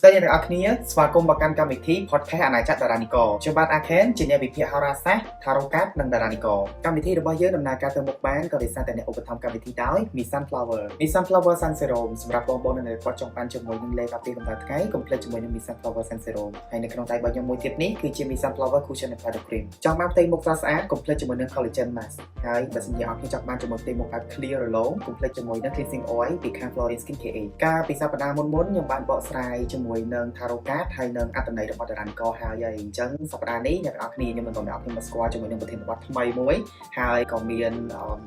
ស្តីអ្នកទាំងអស់គ្នាស្វាគមន៍មកកាន់កម្មវិធី podcast អាណាចក្រតារានិករខ្ញុំបាទអាខេនជាអ្នកវិភាគហោរាសាស្ត្រ Tarot Card និងតារានិករកម្មវិធីរបស់យើងដំណើរការទៅមុខបានក៏ដោយសារតែអ្នកឧបត្ថម្ភកម្មវិធីដោយ Mi Sunflower Mi Sunflower Sun Serum សម្រាប់បងប្អូននៅគាត់ចង់បានជាមួយនឹងលេខការពារកម្ដៅថ្ងៃកុំភ្លេចជាមួយនឹង Mi Sunflower Sun Serum ហើយនៅក្នុងដៃរបស់ខ្ញុំមួយទៀតនេះគឺជា Mi Sunflower Cushion and Powder Cream ចង់បានផ្ទៃមុខស្រស់ស្អាតកុំភ្លេចជាមួយនឹង Collagen Mask ហើយបើសិនជាអរគ្នាចង់បានជាមួយផ្ទៃមុខបែប clear រលោងកុំភ្លេចជាមួយនឹង Cleansing Oil ពីខាង Florence Skin KA កាលពីសប្តាហ៍មុនមុនខ្ញុំបានបកស្រាយជាមួយនឹង Tarot Card ហើយនឹងអត្ថន័យរបស់តារានិករហើយហើយអញ្ចឹងសប្តាហ៍នេះអ្នកទាំងអស់គ្នាខ្ញុំនឹងនាំអ្នកទាំងអស់គ្នាមកស្គាល់ជាមួយនឹងប្រធានបទថ្មីមួយហើយក៏មា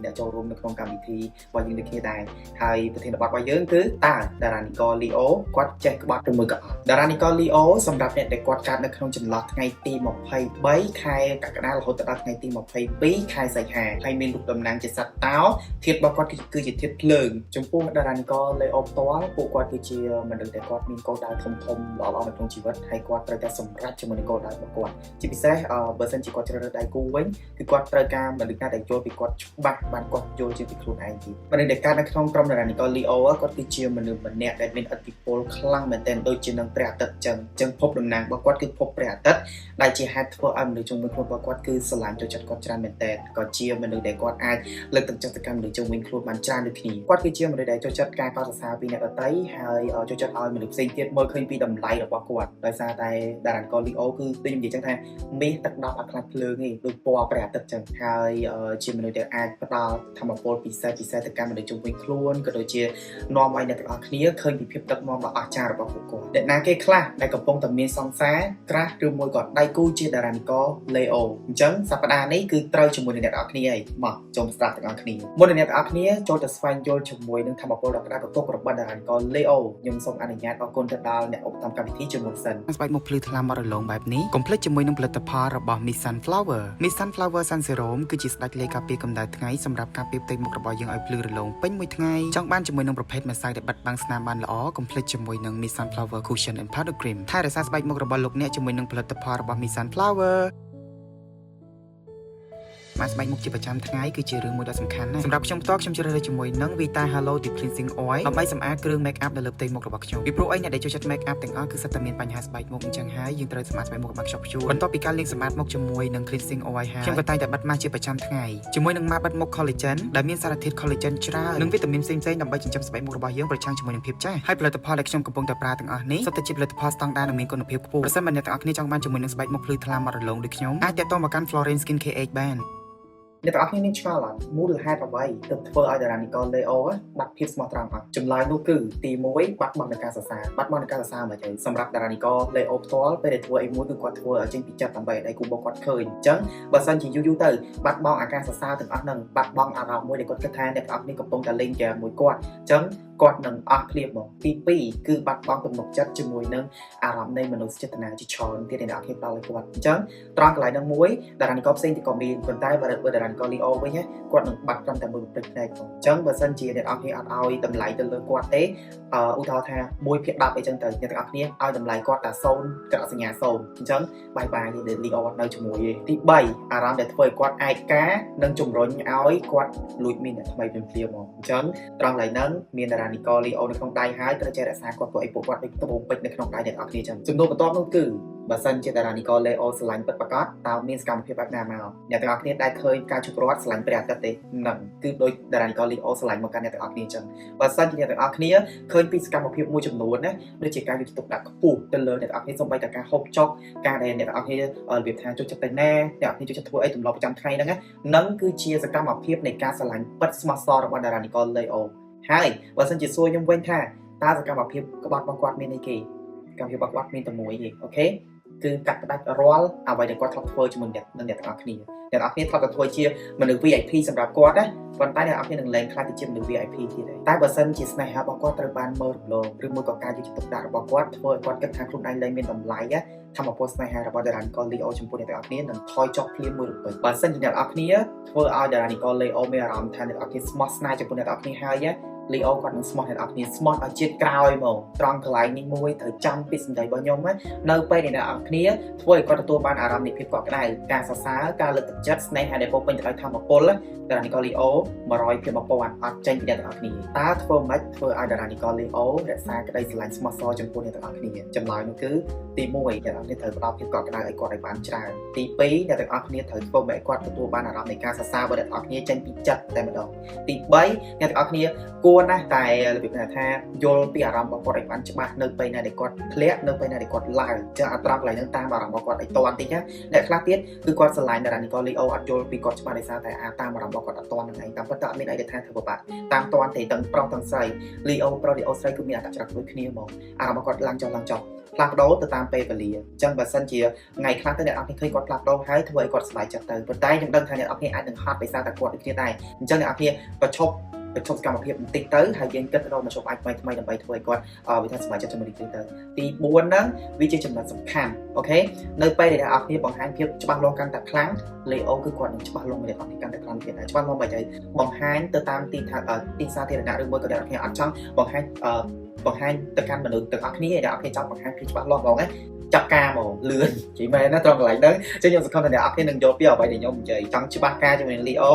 នអ្នកចូលរួមនៅក្នុងកម្មវិធីរបស់យើងដូចគ្នាដែរហើយប្រធានបទរបស់យើងគឺតើតារានិករ Leo គាត់ចេះក្បត់ឬមួយក៏អត់តារានិករ Leo សម្រាប់អ្នកដែលគាត់កើតនៅក្នុងចន្លោះថ្ងៃទី23ខែកក្កដារហូតដល់ថ្ងៃទី22ខែសីហាហើយមានរូបតំណាងជាសត្វតោធាតុរបស់គាត់គឺជាធាតុភ្លើងចំពោះតារានិករ Leo ផ្ទាល់ពួកគាត់គឺជាមនុស្សដែលគាត់មានគោលដៅធំធំល្អៗនៅក្នុងជីវិតហើយគាត់ត្រូវតែសម្រេចជាមួយនឹងគោលដៅរបស់គាត់ជាពិសេសបើសិនជាគាត់ជ្រើសរើសដៃគូវិញគឺគាត់ត្រូវការមនុស្សណាដែលយល់ពីគាត់ច្បាស់បានគាត់យល់ជាងពីខ្លួនឯងទៀតមនុស្សដែលកើតនៅក្នុងក្រុមតារានិករ Leo គាត់គឺជាមនុស្សម្នាក់ដែលមានឥទ្ធិពលខ្លាំងមែនទែនដូចជានឹងព្រះអាទិត្យចឹងចឹងភពតំណាងរបស់គាត់គឺភពព្រះអាទិត្យដែលជាហេតុធ្វើឲ្យមនុស្សជុំវិញខ្លួនរបស់គាត់គឺស្រឡាញ់ចូលចិត្តគាត់ច្រើនមែនទែនក៏ជាមនុស្សដែលគាត់អាចលើកទឹកចិត្តទៅកាន់មនុស្សជុំវិញខ្លួនបានច្រើនដូចគ្នាគាត់គឺជាមនុស្សដែលចូលចិត្តការកោតសរសើរពីអ្នកដទៃហើយចូលចិត្តឲ្យមនុស្សផ្សេងទៀតមើលឃើញពីតម្លៃរបស់គាត់ដោយសារតែតារានិករ Leo គឺដូចខ្ញុំនិយាយចឹងថាមាសទឹកដោះអត់ខ្លាចភ្លើងទេដូចពណ៌ព្រះអាទិត្យចឹងហើយជាមនុស្សដែលអាចផ្ដល់ធម៌ពលពិសេសពិសេសទៅកាន់មនុស្សជុំវិញខ្លួនក៏ដូចជានាំឲ្យអ្នកទាំងអស់គ្នាឃើញពីភាពដឹកនាំដ៏អស្ចារ្យរបស់ពួកគាត់អ្នកណាគេខ្លះដែលកំពុងតែមានសង្សារ crush ឬមួយក៏ដៃគូជាតារានិករ Leo អញ្ចឹងសប្តាហ៍នេះគឺត្រូវជាមួយនឹងអ្នកទាំងអស់គ្នាហើយមកចូលស្ដាប់ទាំងអស់គ្នាមុននឹងអ្នកទាំងអស់គ្នាចូលទៅស្វែងយល់ជាមួយនឹងធម៌ពលដ៏ក្តៅគគុករបស់តារានិករ Leo ខ្ញុំសូមអនុញ្ញាតអរគុណទៅដល់អ្នកឧបត្ថម្ភកម្មវិធីជាមុនសិន ស្បែកមុខភ្លឺថ្លាមករលោងបែបនេះកុំភ្លេចជាមួយនឹងផលិតផលរបស់ Mi Sunflower Mi Sunflower Sun Serum គឺជាស្ដេចលេការពារកម្ដៅថ្ងៃសម្រាប់ការពារផ្ទៃមុខរបស់យើងឲ្យភ្លឺរលោងពេញមួយថ្ងៃចង់បានជាមួយនឹងប្រភេទម្សៅដែលបិទបាំងស្នាមបានល្អកុំភ្លេចជាមួយនឹង Mi Sunflower Cushion and Powder Cream ថែរក្សាស្បែកមុខរបស់លោកអ្នកជាមួយនឹងផលិតផលរបស់ Mi Sunflower ម៉ាស្បែកមុខជាប្រចាំថ្ងៃគឺជារឿងមួយដ៏សំខាន់ណាស់សម្រាប់ខ្ញុំផ្ទាល់ខ្ញុំជ្រើសរើសជាមួយនឹង Vita Halo Deep Cleansing Oil ដើម្បីសម្អាតគ្រឿង make up នៅលើផ្ទៃមុខរបស់ខ្ញុំពីព្រោះអីអ្នកដែលចូលចិត្ត make up ទាំងអស់គឺសុទ្ធតែមានបញ្ហាស្បែកមុខអញ្ចឹងហើយយើងត្រូវសម្អាតស្បែកមុខឲ្យបានខ្ជាប់ខ្ជួនបន្ទាប់ពីការលាងសម្អាតមុខជាមួយនឹង cleansing oil ហើយខ្ញុំក៏តែងតែបិទម៉ាស់ជាប្រចាំថ្ងៃជាមួយនឹងម៉ាស់បិទមុខ collagen ដែលមានសារធាតុ collagen ច្រើននិងវីតាមីនផ្សេងៗដើម្បីចិញ្ចឹមស្បែកមុខរបស់យើងប្រឆាំងជាមួយនឹងភាពចាស់ហើយផលិតផលដែលខ្ញុំកំពុងតែប្រើទាំងអស់នេះសុទ្ធតែជាផលិតផលស្តង់ដារនិងមានគុណភាពខ្ពស់ប្រសិនបើអ្នកទាំងអស់គ្នាចង់បានជាមួយនឹងស្បែកមុខភ្លឺថ្លាមករលោងដូចខ្ញុំអាចទាក់ទងមកកាន់ Florence Skin KH បាន អ្នកទាំងអស់គ្នាមានឆ្ងល់អត់មូលហេតុអ្វីទើបធ្វើឲ្យតារានិករ Leo បាត់ភាពស្មោះត្រង់អត់ចម្លើយនោះគឺទី1បាត់បង់នៃការសរសើរបាត់បង់នៃការសរសើរមកទៅសម្រាប់តារានិករ Leo ផ្ទាល់ពេលដែលធ្វើអីមួយគឺគាត់ធ្វើឲ្យចេញពីចិត្តដើម្បីឲ្យដៃគូរបស់គាត់ឃើញអញ្ចឹងបើសិនជាយូរយូរទៅបាត់បង់អាការសរសើរទាំងអស់ហ្នឹងបាត់បង់អារម្មណ៍មួយដែលគាត់គិតថាអ្នកទាំងអស់គ្នាកំពុងតែលេងហ្គេមមួយគាត់អញ្ចឹងគាត់នឹងអស់ភ្លាមមកទី2គឺបាត់បង់ទំនុកចិត្តជាមួយនឹងអារម្មណ៍នៃមនោសញ្ចេតនាជាច្រើនទៀតដែលអ្នកទាំងអស់គ្នាផ្ដល់ឲ្យគាត់អញ្ចឹងត្រង់កន្លែងហ្នឹងមួយតារានិករផ្សេងទៀតក៏មានប៉ុន្តែបើតារានិករ Leo វិញគាត់នឹងបាត់ត្រឹមតែមួយព្រិចភ្នែកផងអញ្ចឹងបើសិនជាអ្នកទាំងអស់គ្នាអត់ឲ្យតម្លៃទៅលើគាត់ទេឧទាហរណ៍ថា1ភាគ10អីចឹងទៅអ្នកទាំងអស់គ្នាឲ្យតម្លៃគាត់តែ0ក្រសញ្ញា0អញ្ចឹង bye bye ដែល Leo អត់នៅជាមួយទេទី3អារម្មណ៍ដែលធ្វើឲ្យគាត់ឯកានិងជំរុញឲ្យគាត់លួចមានអ្នកថ្មីភ្លាមៗហ្មងអញ្ចឹងត្រង់កន្លែងហ្នឹងមានតារានិករ Leo នៅក្នុងដៃហើយត្រូវចេះរក្សាគាត់ព្រោះអីពួកគាត់ដូចត្បូងពេជ្រនៅក្នុងដៃអ្នកទាំងអស់គ្នាអញ្ចឹងសំណួរបន្ទាប់នោះគឺបើសិនជាតារានិករ Leo ស្រឡាញ់ពិតប្រាកដតើមានសកម្មភាពបែបណាមកអ្នកទាំងអស់គ្នាដែលឃើញការជប់រត់ស្រឡាញ់ព្រះអាទិត្យទេហ្នឹងគឺដូចតារានិករ Leo ស្រឡាញ់មកកាន់អ្នកទាំងអស់គ្នាអញ្ចឹងបើសិនជាអ្នកទាំងអស់គ្នាឃើញពីសកម្មភាពមួយចំនួនណាដូចជាការយកចិត្តទុកដាក់ខ្ពស់ទៅលើអ្នកទាំងអស់គ្នាសូម្បីតែការហូបចុកការដែលអ្នកទាំងអស់គ្នារបៀបថាចូលចិត្តទៅណាអ្នកទាំងអស់គ្នាចូលចិត្តធ្វើអីទម្លាប់ប្រចាំថ្ងៃហ្នឹងណានឹងគឺជាសកម្មភាពនៃការស្រឡាញ់ពិតស្មោះសររបស់តារានិករ Leo ហើយបើសិនជាសួរខ្ញុំវិញថាតើសកម្មភាពក្បត់របស់គាត់មានអីគេសកម្មភាពរបស់គាត់មានតែមួយទេ okay គឺកាត់ផ្ដាច់រាល់អ្វីដែលគាត់ធ្លាប់ធ្វើជាមួយអ្នកនិងអ្នកទាំងអស់គ្នាអ្នកទាំងអស់គ្នាធ្លាប់តែធ្វើជាមនុស្ស VIP សម្រាប់គាត់ណាប៉ុន្តែអ្នកទាំងអស់គ្នានឹងលែងក្លាយទៅជាមនុស្ស VIP ទៀតហើយតែបើសិនជាស្នេហារបស់គាត់ត្រូវបានមើលរំលងឬមួយក៏ការយកចិត្តទុកដាក់របស់គាត់ធ្វើឲ្យគាត់គិតថាខ្លួនឯងលែងមានតម្លៃធម្មពលស្នេហារបស់តារានិករ Leo ចំពោះអ្នកទាំងអស់គ្នានឹងថយចុះភ្លាមមួយរំពេចបើសិនជាអ្នកទាំងអស់គ្នាធ្វើឲ្យតារានិករ Leo មានអារម្មណ៍ថាអ្នកទាំងអស់គ្នាស្មោះស្នេហ៍ចំពោះអ្នកទាំងអស់គ្នាហើយ Leo គាត់នឹងស្មោះអ្នកទាំងអស់គ្នាស្មោះដល់ជាតិក្រោយហ្មងត្រង់កន្លែងនេះមួយត្រូវចាំពីសម្ដីរបស់ខ្ញុំណានៅពេលដែលអ្នកទាំងអស់គ្នាធ្វើឲ្យគាត់ទទួលបានអារម្មណ៍នៃភាពកក់ក្ដៅការសរសើរការលើកទឹកចិត្តស្នេហាដែលពោពេញទៅដោយធម៌ពលតារានិករ Leo 100ភាគ1000អត់ចេញពីអ្នកទាំងអស់គ្នាតើធ្វើម៉េចធ្វើឲ្យតារានិករ Leo រក្សាក្តីស្រឡាញ់ស្មោះសរចំពោះអ្នកទាំងអស់គ្នាចម្លើយនោះគឺទី1អ្នកទាំងអស់គ្នាត្រូវផ្ដល់ភាពកក់ក្ដៅឲ្យគាត់ឲ្យបានច្រើនទី2អ្នកទាំងអស់គ្នាត្រូវធ្វើឲ្យគាត់ទទួលបានអារម្មណ៍នៃការសរសើររបស់អ្នកទាំងអស់គ្នាចេញពីចិត្តតែម្ដងទី3អ្នកទាំងអស់គ្នាគួរណាស់តែរបៀបថាយល់ពីអារម្មណ៍របស់គាត់ឲ្យបានច្បាស់នៅពេលណាដែលគាត់ធ្លាក់នៅពេលណាដែលគាត់ឡើងចឹងអត់ត្រង់កន្លែងហ្នឹងតាមអារម្មណ៍របស់គាត់ឲ្យតន់តិចណាអ្នកខ្លះទៀតគឺគាត់ស្រឡាញ់តារានិករ Leo អត់យល់ពីគាត់ច្បាស់ដោយសារតែអាតាមអារម្មណ៍របស់គាត់អត់តន់ហ្នឹងឯងតាមពិតទៅអត់មានអីដែលថាធ្វើពិបាកតាមតន់ទេទាំងប្រុសទាំងស្រី Leo ប្រុស Leo ស្រីគឺមានអត្តចរិតដូចគ្នាហ្មងអារម្មណ៍របស់គាត់ឡើងចុះឡើងចុះផ្លាស់ប្ដូរទៅតាមពេលវេលាអញ្ចឹងបើសិនជាថ្ងៃខ្លះទៅអ្នកនរគ្នាឃើញគាត់ផ្លាស់ប្ដូរហើយធ្វើឲ្យគាត់សប្បាយចិត្តទៅប៉ុន្តែខ្ញុំដឹងថាអ្នកនរគ្នាអាចនឹងហត់ដោយសារតែគាត់ដូចគ្នាដែរអញ្ចឹងអ្នកនរគ្នាប្រឈប់បញ្ឈប់សកម្មភាពបន្តិចទៅហើយយើងគិតរកមធ្យោបាយថ្មីថ្មីដើម្បីធ្វើឲ្យគាត់វាថាសប្បាយចិត្តជាមួយនេះទៅទី4ហ្នឹងវាជាចំណុចសំខាន់okay នៅពេលដែលអ្នកនរគ្នាបង្ហាញភាពច្បាស់លាស់កាន់តែខ្លាំង Leo គឺគាត់នឹងច្បាស់លាស់មួយអ្នកនរគ្នាកាន់តែខ្លាំងទៀតដែរច្បាស់លាស់បែបអីបង្ហាញទៅតាមទីថាទីសាធារណៈឬមួយក៏អ្នកនរគ្នាអត់ចង់បង្ហាញបង្ហាញទៅកាន់មនុស្សទាំងអស់គ្នាអ្នកនរគ្នាចង់បង្ហាញភាពច្បាស់លាស់ហ្មងណាចាប់ការហ្មងលឿននិយាយមែនណាត្រង់កន្លែងហ្នឹងចឹងខ្ញុំសង្ឃឹមថាអ្នកនរគ្នានឹងយល់ពីអ្វីដែលខ្ញុំនិយាយចង់ច្បាស់ការជាមួយនឹង Leo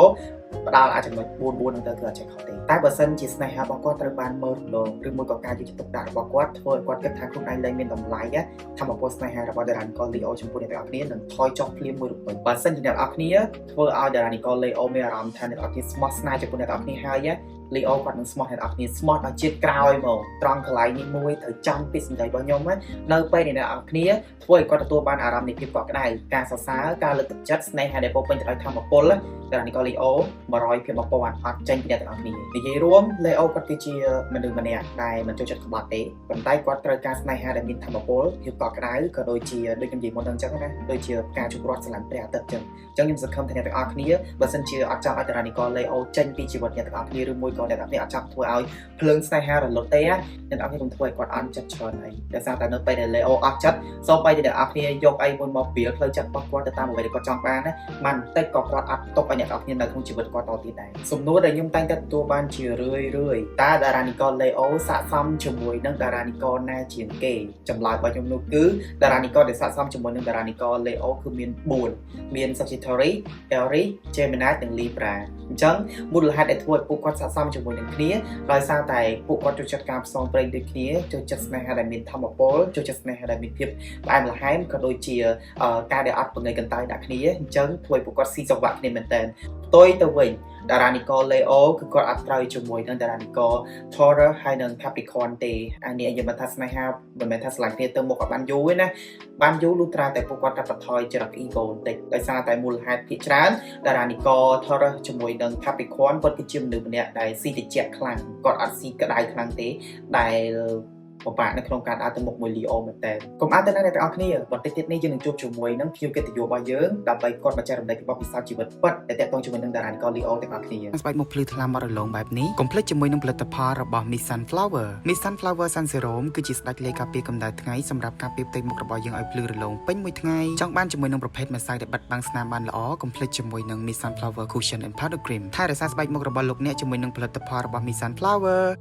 ផ្ដល់អាចចំណុច4 4ហ្នឹងទៅគឺអត់ចេះខុសទេតែបើសិនជាស្នេហារបស់គាត់ត្រូវបានមើលរំលងឬមួយក៏ការយកចិត្តទុកដាក់របស់គាត់ធ្វើឲ្យគាត់គិតថាខ្លួនឯងលែងមានតម្លៃធម្មពលស្នេហារបស់តារានិករ Leo ចំពោះអ្នកទាំងអស់គ្នានឹងថយចុះភ្លាមមួយរំពេចបើសិនជាអ្នកទាំងអស់គ្នាធ្វើឲ្យតារានិករ Leo មានអារម្មណ៍ថាអ្នកទាំងអស់គ្នាស្មោះស្នេហ៍ចំពោះអ្នកទាំងអស់គ្នាហើយ Leo គាត់នឹងស្មោះអ្នកទាំងអស់គ្នាស្មោះដល់ជាតិក្រោយហ្មងត្រង់កន្លែងនេះមួយត្រូវចាំពីសម្ដីរបស់ខ្ញុំណានៅពេលដែលអ្នកទាំងអស់គ្នាធ្វើឲ្យគាត់ទទួលបានអារម្មណ៍នៃភាពកក់ក្ដៅការសរសើរការលើកទឹកចិត្តស្នេហាដែលពោពេញទៅដោយធម៌ពលតារានិករ Leo 100ភាគ1000អត់ចេញពីអ្នកទាំងអស់គ្នានិយាយរួម Leo គាត់គឺជាមនុស្សម្នាក់ដែលមិនចូលចិត្តក្បត់ទេប៉ុន្តែគាត់ត្រូវការស្នេហាដែលមានធម៌ពលភាពកក់ក្ដៅក៏ដូចជាដូចខ្ញុំនិយាយមុនហ្នឹងអញ្ចឹងណាដូចជាការជប់រត់ស្រឡាញ់ព្រះអាទិត្យអញ្ចឹងអញ្ចឹងខ្ញុំសង្ឃឹមថាអ្នកទាំងអស់គ្នាបើសិនជាអត់ចង់ឲ្យតារានិករ Leo ចេញពីជីវិតអ្នកទាំងអស់គ្នាឬមួយក៏អ្នកទាំងអស់គ្នាអត់ចង់ធ្វើឲ្យភ្លើងស្នេហារលត់ទេអ្នកទាំងអស់គ្នាកុំធ្វើឲ្យគាត់អន់ចិត្តច្រើនអីដោយសារតែនៅពេលដែល Leo អស់ចិត្តសូម្បីតែអ្នកទាំងអស់គ្នាយកអីមួយមកព្រាលផ្លូវចិត្តរបស់គាត់ទៅតាមអ្វីដែលគាត់ចង់បានណាមិនតិចក៏គាត់អត់ទុកឲ្យអ្នកទាំងអស់គ្នានៅក្នុងជីវិតគាត់តទៀតដែរសំណួរដែលខ្ញុំតែងតែទទួលបានជារឿយរឿយតើតារានិករ Leo ស័ក្តិសមជាមួយនឹងតារានិករណាជាងគេចម្លើយរបស់ខ្ញុំនោះគឺតារានិករដែលស័ក្តិសមជាមួយនឹងតារានិករ Leo គឺមាន4មាន Sagittarius, Aries, Gemini និង Libra អញ្ចឹងមូលហេតុដែលធ្វើឲ្យពួកគាត់ស័ក្តិសមជាមួយនឹងគ្នាដោយសារតែពួកគាត់ចូលចិត្តការផ្សងព្រេងដូចគ្នាចូលចិត្តស្នេហាដែលមានធម៌ពលចូលចិត្តស្នេហាដែលមានភាពផ្អែមល្ហែមក៏ដូចជាការដែលអត់ពងើយកន្តើយដាក់គ្នាអញ្ចឹងធ្វើឲ្យពួកគាត់ស៊ីសង្វាក់គ្នាមែនទែនផ្ទុយទៅវិញតារានិករ Leo គឺគាត់អត់ត្រូវជាមួយនឹងតារានិករ Taurus ហើយនិង Capricorn ទេអានេះយើងមិនថាស្នេហាមិនមែនថាស្រឡាញ់គ្នាទៅមុខអត់បានយូរទេណាបានយូរលុះត្រាតែពួកគាត់កាត់បន្ថយចរិត ego បន្តិចដោយសារតែមូលហេតុភាគច្រើនតារានិករ Taurus ជាមួយនឹង Capricorn គាត់គឺជាមនុស្សម្នាក់ដែលស៊ីតិចខ្លាំងគាត់អត់ស៊ីក្តៅខ្លាំងទេដែលពិបាកនៅក្នុងការដើរទៅមុខមួយ Leo មែនតើកុំអាលទៅណាអ្នកទាំងអស់គ្នាបន្តិចទៀតនេះយើងនឹងជួបជាមួយនឹងភ្ញៀវកិត្តិយសរបស់យើងដើម្បីគាត់មកចែករំលែកពីបទពិសោធន៍ជីវិតពិតដែលទាក់ទងជាមួយនឹងតារានិករ Leo ទាំងអស់គ្នា ស្បែកមុខភ្លឺថ្លាមករលោងបែបនេះកុំភ្លេចជាមួយនឹងផលិតផលរបស់ Miss Sunflower Miss Sunflower Sun Serum គឺជាស្ដេចលេការពារកម្ដៅថ្ងៃសម្រាប់ការពារផ្ទៃមុខរបស់យើងឲ្យភ្លឺរលោងពេញមួយថ្ងៃចង់បានជាមួយនឹងប្រភេទម្សៅដែលបិទបាំងស្នាមបានល្អកុំភ្លេចជាមួយនឹង Miss Sunflower Cushion and Powder Cream ថែរក្សាស្បែកមុខរបស់លោកអ្នកជាមួយនឹងផលិតផលរបស់ Miss Sunflower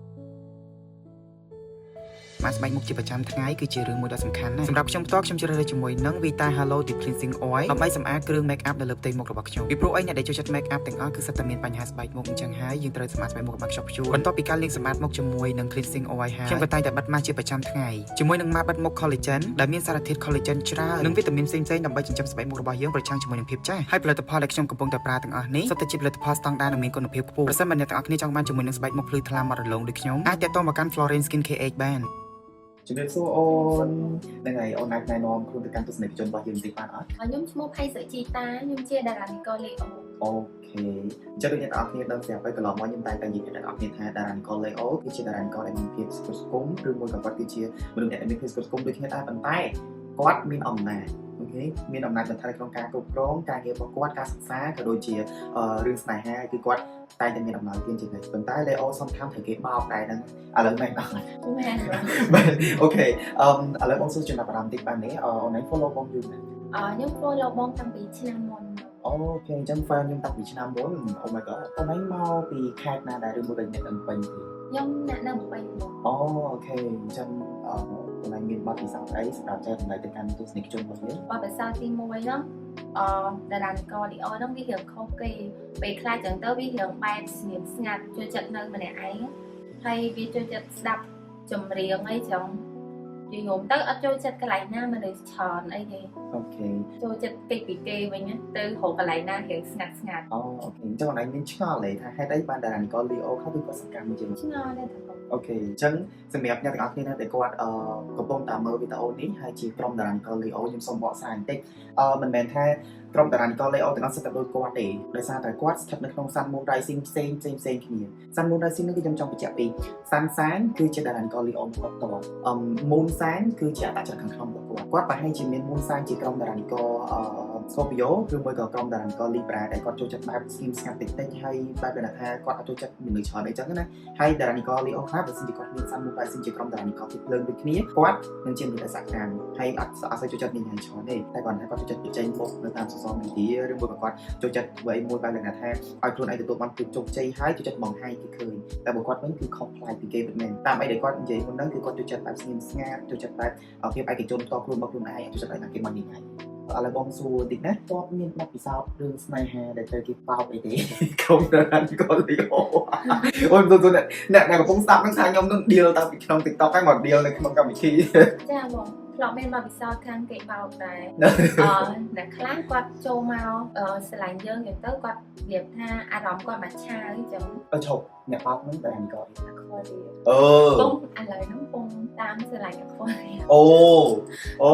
ម៉ាស្បែកមុខជាប្រចាំថ្ងៃគឺជារឿងមួយដ៏សំខាន់ណាស់សម្រាប់ខ្ញុំផ្ទាល់ខ្ញុំជ្រើសរើសជាមួយនឹង Vita Halo Deep Cleansing Oil ដើម្បីសម្អាតគ្រឿង make up នៅលើផ្ទៃមុខរបស់ខ្ញុំពីព្រោះអីអ្នកដែលចូលចិត្ត make up ទាំងអស់គឺសុទ្ធតែមានបញ្ហាស្បែកមុខអញ្ចឹងហើយយើងត្រូវសម្អាតស្បែកមុខឲ្យបានខ្ជាប់ខ្ជួនបន្ទាប់ពីការលាងសម្អាតមុខជាមួយនឹង cleansing oil ហើយខ្ញុំក៏តែងតែបិទម៉ាស់ជាប្រចាំថ្ងៃជាមួយនឹងម៉ាស់បិទមុខ collagen ដែលមានសារធាតុ collagen ច្រើននិងវីតាមីនផ្សេងៗដើម្បីចិញ្ចឹមស្បែកមុខរបស់យើងប្រឆាំងជាមួយនឹងភាពចាស់ហើយផលិតផលដែលខ្ញុំកំពុងតែប្រើទាំងអស់នេះសុទ្ធតែជាផលិតផលស្តង់ដារនិងមានគុណភាពខ្ពស់ប្រសិនបើអ្នកទាំងអស់គ្នាចង់បានជាមួយនឹងស្បែកមុខភ្លឺថ្លាមករលោងដូចខ្ញុំអាចទាក់ទងមកកាន់ Florence Skin KH បាន ជំរាបសួរអូនហ្នឹងហើយអូនអាចណែនាំខ្លួនទៅកាន់ទស្សនិកជនរបស់យើងបន្តិចបានអត់ ខ្ញុំឈ្មោះផៃសុជីតាខ្ញុំជាតារានិករ Leo Okay អញ្ចឹងដូចអ្នកទាំងអស់គ្នាដឹងស្រាប់ហើយកន្លងមកខ្ញុំតែងតែនិយាយប្រាប់អ្នកទាំងអស់គ្នាថាតារានិករ Leo គឺជាតារានិករដែលមានភាពស្គត់ស្គមឬមួយក៏គាត់គឺជាមនុស្សអ្នកដែលមានភាពស្គត់ស្គមដូចគ្នាដែរប៉ុន្តែគាត់មានអំណាច okay មានអំណាចបន្ថែមក្នុងការគ្រប់គ្រងការងាររបស់គាត់ការសិក្សាក៏ដូចជារឿងស្នេហាគឺគាត់តែងតែមានអំណាចទៀនជានិច្ចប៉ុន្តែ Leo សំខាន់ត្រូវគេបោកដែរហ្នឹងឥឡូវមែនអត់ មែន បាទ okay អឺឥឡូវបងសួរចំណាប់អារម្មណ៍តិចបានទេអូនឯង follow បងយូរណាស់ អខ្ញុំ follow បងតាំងពីឆ្នាំមុន Okay អញ្ចឹង fan ខ្ញុំតាំងពីឆ្នាំមុន Oh my god អូនឯងមកពីខេត្តណាដែរឬមួយក៏អ្នកនៅពេញទេ ខ្ញុំអ្នកនៅភ្នំពេញបង អូ okay អញ្ចឹងអឺកន្លែងមានបទពិសោធន៍អីសម្រាប់ចែករំលែកទៅកាន់ទស្សនិកជនរបស់យើង បទពិសោធន៍ទី1ហ្នឹងអឺតារានិករ Leo ហ្នឹងវារៀងខុសគេពេលខ្លះចឹងទៅវារៀងបែបស្ងៀមស្ងាត់ចូលចិត្តនៅម្នាក់ឯងហើយវាចូលចិត្តស្ដាប់ចម្រៀងអីចឹងនិយាយរួមទៅអត់ចូលចិត្តកន្លែងណាមនុស្សច្រើនអីទេ okay ចូលចិត្តគេចពីគេវិញណាទៅរកកន្លែងណារៀងស្ងាត់ស្ងាត់ អូ okay អញ្ចឹងអនឡាញមានឆ្ងល់ទេថាហេតុអីបានតារានិករ Leo ខ្លះគឺគាត់សកម្មជាង ឆ្ងល់ដែរតែបង okay អញ្ចឹងសម្រាប់អ្នកទាំងអស់គ្នាណាដែលគាត់កំពុងតាមមើលវីដេអូនេះហើយជាក្រុមតារានិករ Leo ខ្ញុំសូមបកស្រាយបន្តិចមិនមែនថាក្រុមតារានិករ Leo ទាំងអស់សុទ្ធតែដូចគាត់ទេដោយសារតែគាត់ស្ថិតនៅក្នុង Sun Moon Rising ផ្សេងផ្សេងផ្សេងគ្នា Sun Moon Rising នេះគឺខ្ញុំចង់បញ្ជាក់ពី Sun Sign គឺជាតារានិករ Leo គាត់តអឺ Moon Sign គឺជាអត្តចរិតខាងក្នុងរបស់គាត់គាត់ប្រហែលជាមាន Moon Sign ជាក្រុមតារានិករScorpio ឬមួយក៏ក្រុមតារានិករ Libra ដែលគាត់ចូលចិត្តបែបស្ងៀមស្ងាត់តិចតិចហើយបែបដែលថាគាត់អត់ចូលចិត្តមនុស្សច្រើនអីចឹងណាហើយតារានិករ Leo ខ្លះបើសិនជាគាត់មាន Sun Moon Rising ជាក្រុមតារានិករទីភ្លើងដូចគ្នាគាត់នឹងជាមនុស្សដែលសកម្មហើយអត់សូវចូលចិត្តមានយ៉ាងច្រើនទេតែគាត់ថាគាត់ចូលចិត្តបញ្ចេញមុខនៅតាម social media ឬមួយក៏គាត់ចូលចិត្តធ្វើអីមួយបែបលក្ខណៈថាឲ្យខ្លួនឯងទទួលបានភាពជោគជ័យហើយចូលចិត្តបង្ហាញគេឃើញតែបើគាត់វិញគឺខុសប្លែកពីគេពិតមែនតាមអីដែលគាត់និយាយមុនហ្នឹងគឺគាត់ចូលចិត្តបែបស្ងៀមស្ងាត់ចូលចិត្តបែបភាពឯកជនផ្ទាល់ខ្លួនរបស់ខ្លួនឯងចូលចិត្តឲ្យតែគេមកនេះហើយឥឡូវបងសួរតិចណាគាត់មានបទពិសោធន៍រឿងស្នេហាដែលត្រូវគេបោកអីទេ ក្រុមតារានិករ Leo អូយទូអ្នកអ្នកកំពុងស្ដាប់នឹងថាខ្ញុំនឹង deal តាំងពីក្នុង TikTok ហើយមក deal នៅក្នុងកម្មវិធី ចាបងធ្លាប់មានបទពិសោធន៍ខាងគេបោកដែរ អ្នកខ្លះគាត់ចូលមកស្រឡាញ់យើងចឹងទៅគាត់និយាយថាអារម្មណ៍គាត់មកឆាវអញ្ចឹង អឺឈប់អ្នកបោកហ្នឹងតារានិករអី Aquarius អឺ ពងឥឡូវហ្នឹងពងតាមស្រឡាញ់ Aquarius អូអូ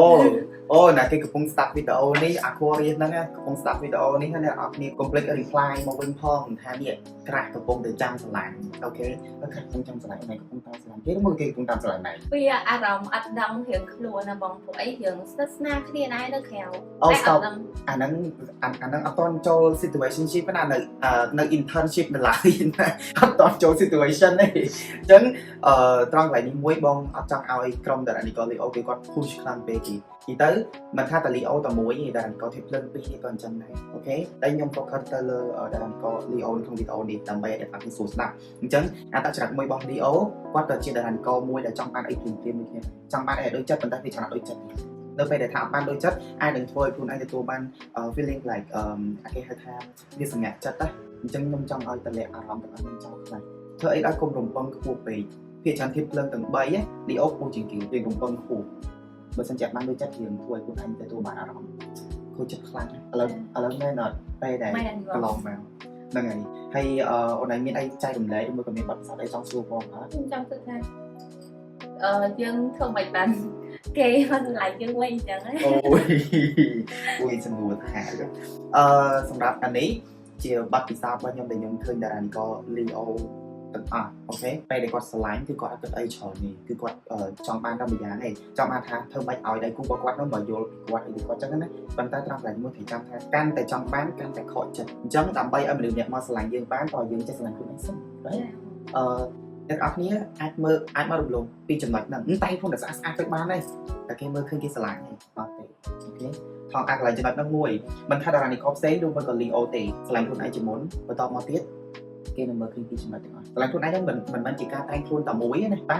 អូណាគេកំពុងស្ដាប់វីដេអូនេះ Aquarius ហ្នឹងណាកំពុងស្ដាប់វីដេអូនេះហើយអ្នកនរគ្នាកុំភ្លេច reply មកវិញផងថានេះ crush កំពុងតែចាំស្រឡាញ់ okay crush កំពុងចាំស្រឡាញ់ណៃកំពុងតាមស្រឡាញ់គេឬមួយគេកំពុងតាមស្រឡាញ់ណៃ វាអារម្មណ៍អត់ដឹងរៀងខ្លួនណាបងព្រោះអីរៀងស្និទ្ធស្នាលគ្នាដែរនៅក្រៅ អូ តែអ stop ត់ដឹង អាហ្នឹងអាហ្នឹងអត់ទាន់ចូល situationship ណានៅ internship នៅឡើយណាអត់ទាន់ចូល situation ទេអញ្ចឹងត្រង់កន្លែងនេះមួយបងអត់ចង់ឲ្យក្រុមតារានិករ Leo គេគាត់ push ខ្លាំងពេកគេនិយាយទៅមិនថាតា Leo តែមួយទេតារានិករធាតុភ្លើងពីរនេះក៏អញ្ចឹងដែរ okay តែខ្ញុំ focus ទៅលើតារានិករ Leo នៅក្នុងវីដេអូនេះដើម្បីឲ្យអ្នកទាំងអស់គ្នាស្រួលស្ដាប់អញ្ចឹងអត្តចរិតមួយរបស់ Leo គាត់ក៏ជាតារានិករមួយដែលចង់បានអីភ្លាមៗដូចគ្នាចង់បានអីដូចចិត្តប៉ុន្តែវាចង់អត់ដូចចិត្តទេនៅពេលដែលថាអត់បានដូចចិត្តអាចនឹងធ្វើឲ្យខ្លួនឯងទទួលបាន feeling like គេហៅថាវាសម្ងាក់ចិត្តណាអញ្ចឹងខ្ញុំចង់ឲ្យតម្លាក់អារម្មណ៍ទាំងអស់នឹងចោលខ្លះធ្វើអីឲ្យកុំរំពឹងខ្ពស់ពេកភាគច្រើនធាតុភ្លើងទាំង3 Leo ខ្ពស់ជាងគេវារំពឹងខ្ពស់បើសិនជាអត់បានដូចចិត្តរៀងធ្វើឲ្យខ្លួនឯងទទួលបានអារម្មណ៍ខូចចិត្តខ្លាំងណាស់ឥឡូវមែនអត់ពេលដែល មែនបង កន្លងមកហ្នឹងហើយហើយអូនឯងមានអីចែករំលែកឬមួយក៏មានបទពិសោធន៍អីចង់សួរបងអត់ ខ្ញុំចង់គិតថាយើងធ្វើមិនបានគេមកស្រឡាញ់យើងវិញអញ្ចឹងណា អូយអូយសំណួរថាសម្រាប់អានេះជាបទពិសោធន៍របស់ខ្ញុំដែលខ្ញុំឃើញតារានិករ Leo ទាំងអស់ okay ពេលដែលគាត់ស្រឡាញ់គឺគាត់អត់គិតអីច្រើនទេគឺគាត់ចង់បានតែម្យ៉ាងឯងចង់បានថាធ្វើម៉េចឲ្យដៃគូរបស់គាត់នោះមកយល់ពីគាត់អីពីគាត់ចឹងណាប៉ុន្តែត្រង់កន្លែងមួយត្រូវចាំថាកាន់តែចង់បានកាន់តែខកចិត្តអញ្ចឹងដើម្បីឲ្យមនុស្សម្នាក់មកស្រឡាញ់យើងបានតើយើងចេះស្រឡាញ់ខ្លួនឯងសិន right អ្នកនរគ្នាអាចមើលអាចមករំលងពីចំណុចហ្នឹងតែខ្លួនតែស្អាតស្អាតទៅបានដែរតែគេមើលឃើញគេស្រឡាញ់ទេអត់ទេ okay ថងអាកន្លែងចំណុចហ្នឹងមួយមិនថាតារានិករផ្សេងឬមួយក៏ Leo ទេស្រឡាញ់ខ្លួនឯងជាមុនបន្តមកទៀតគេនឹងមើលឃើញពីចំណុចទាំងអស់ស្រឡាញ់ខ្លួនឯងហ្នឹងមិនមែនជាការតែងខ្លួនតែមួយទេណាតែ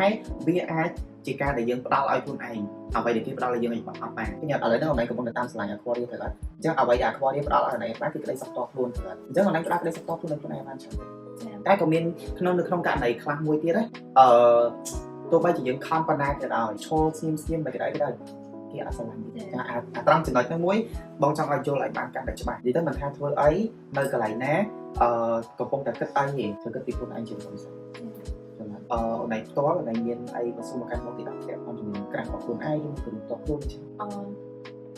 វាអាចជាការដែលយើងផ្ដល់ឲ្យខ្លួនឯងអ្វីដែលគេផ្ដល់ឲ្យយើងឲ្យអត់បានខ្ញុំឥឡូវហ្នឹងអូនឯងកំពុងតែតាមស្រឡាញ់ Aquarius ត្រូវអត់អញ្ចឹងអ្វីដែល Aquarius ផ្ដល់ឲ្យអូនឯងបានគឺក្តីសុខផ្ទាល់ខ្លួនត្រូវអត់អញ្ចឹងអូនឯងផ្ដល់ក្តីសុខផ្ទាល់ខ្លួនឲ្យខ្លួនឯងបានច្រើនតែក៏មានក្នុងនៅក្នុងករណីខ្លះមួយទៀតណាទោះបីជាយើងខំប៉ុណ្ណាក៏ដោយឈរស្ងៀមស្ងៀមមិនក៏ដោយក៏ដោយគេអត់ស្រឡាញ់ទេចាអាត្រង់ចំណុចហ្នឹងមួយបងចង់ឲ្យយល់ឲ្យបានកាន់តែច្បាស់និយាយទៅមិនថាធ្វើអីនៅកន្លែងណាកំពុងតែគិតអីទេធ្វើគិតពីខ្លួនឯងជាមុនសិនចំណុចអូនឯងផ្ទាល់អូនឯងមានអីមកសួរមកកាន់មកទីដល់ពាក់ព័ន្ធជាមួយ crush របស់ខ្លួនឯងឬក៏ផ្ទាល់ខ្លួនចឹង អឺ